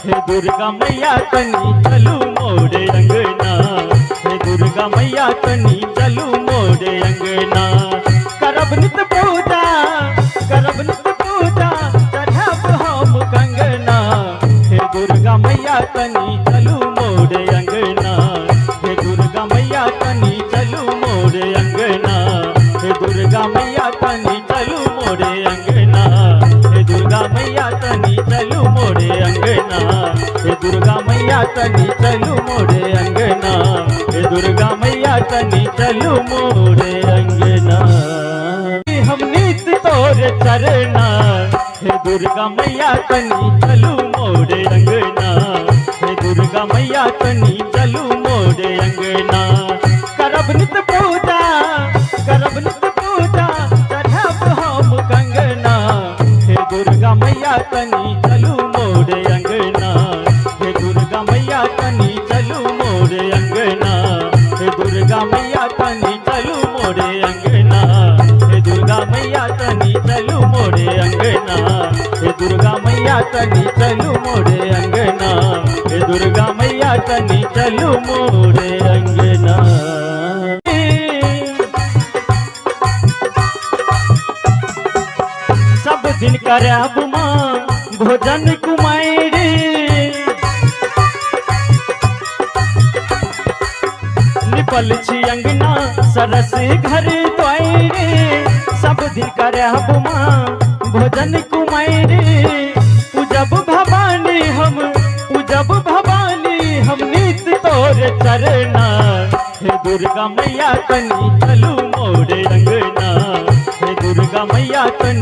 हे दुर्गा मैया तनी चलू मोरे अंगना, हे दुर्गा मैया तनी चलू मोरे अंगना। करब नित पूजा, करब नित पूजा, चढ़ब हम कंगना, हे दुर्गा मैया तनी चलू मोरे अंगना, हे दुर्गा मैया तनी चलू मोरे अंगना, हे दुर्गा मैया तनी चलू मोरे अंगना, हे दुर्गा मैया तनी चलू मोरे अंगना, हे दुर्गा मैया तनी चलू मोरे अंगना, हे दुर्गा मैया तनी चलू मोरे अंगना। हम नित तोरे चरना, हे दुर्गा मैया तनी चलू मोरे अंगना, हे दुर्गा मैया तनी चलू मोरे अंगना। करब नित पूजा, करब नित पूजा, चढ़ब हम कंगना, हे दुर्गा मैया तनी चलू मोरे अंगना, हे दुर्गा मैया तनी चलू मोरे अंगना, हे दुर्गा मैया तनी चलू मोरे अंगना, हे दुर्गा मैया तनी चलू मोरे अंगना, हे दुर्गा मैया तनी चलू मोरे अंगना, हे दुर्गा मैया तनी चलू मोरे अंगना। सब दिन करब माँ भोजन कुमारी, निपल छी अंगना सरस घर द्वारी। सब दिन करब माँ भोजन कुमारी, पूजब भवानी हम, पूजब भवानी हम नित तोरे चरना, हे दुर्गा मैया तनी चलू मोरे अंगना, हे दुर्गा मैया तनी।